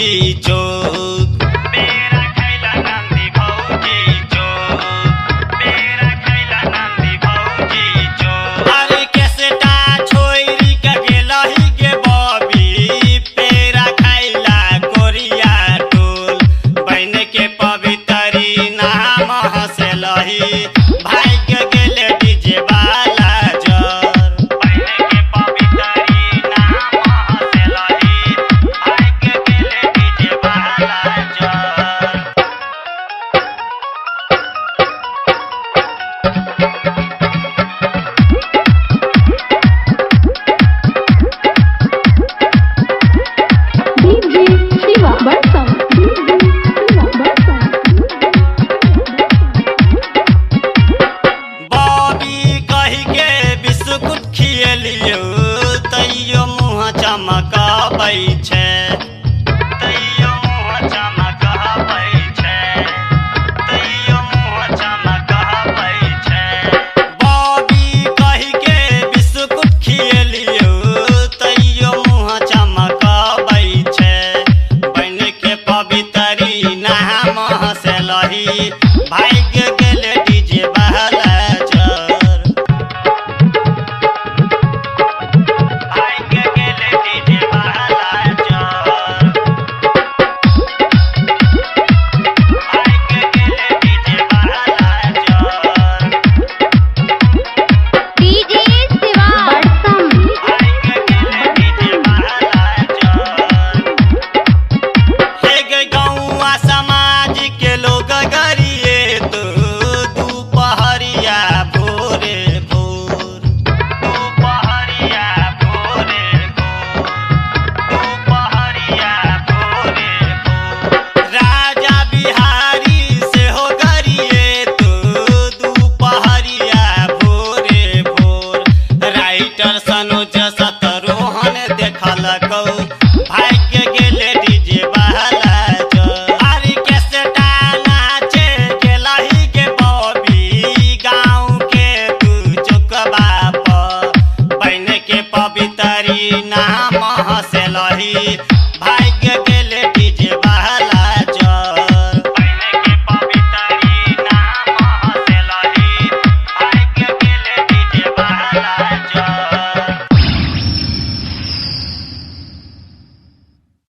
भौजी चौक। पेड़ा खैला नंदी भौजी चौक, पेड़ा खैला नंदी भौजी चौक। अरे केसटा छोइरी के गेलही गे बबी, पेड़ा खैला कोरिया टोल। बन के पवितरी नाम हंसलही, भाग गेले डीजे वाला जर। बन के पवितरी नाम हंसलही, भाग गेले डीजे वाला जर। DJ Shiva Barsam. DJ Shiva Barsam. Bobby कही के बिस्कुट खियलियो, तैयो मुँह चमकाबै छै, तैयो मुँह चमकाबै छै, तैयो मुँह चमकाबै छै। बॉबी कही के बिस्कुट खियलियो, तैयो मुँह चमकाबै छै। बन के पवितरी नाम हँसलही, भागि गेल डीजे वाला जर। भागि गेल डीजे वाला जर। भागि गेल डीजे वाला जर। DJ Shiva Barsam. भागि गेल डीजे वाला जर। हे गे गौआ समाज के लोग गरिए तो दुपहरिया भोरे भोर, दुपहरिया भोरे भोर, दुपहरिया भोरे भोर। राजा बिहारी सेहो गरिए तो दुपहरिया भोरे भोर। राइटर सनोज सतरोहन देखलकौ, भाग्य गेले डीजे वाला जर। अरे केसटा नाचे गेलही गे बबी, गाँव के तू चुकबा पर। बन के पवितरी नाम हंसलही, भाग्य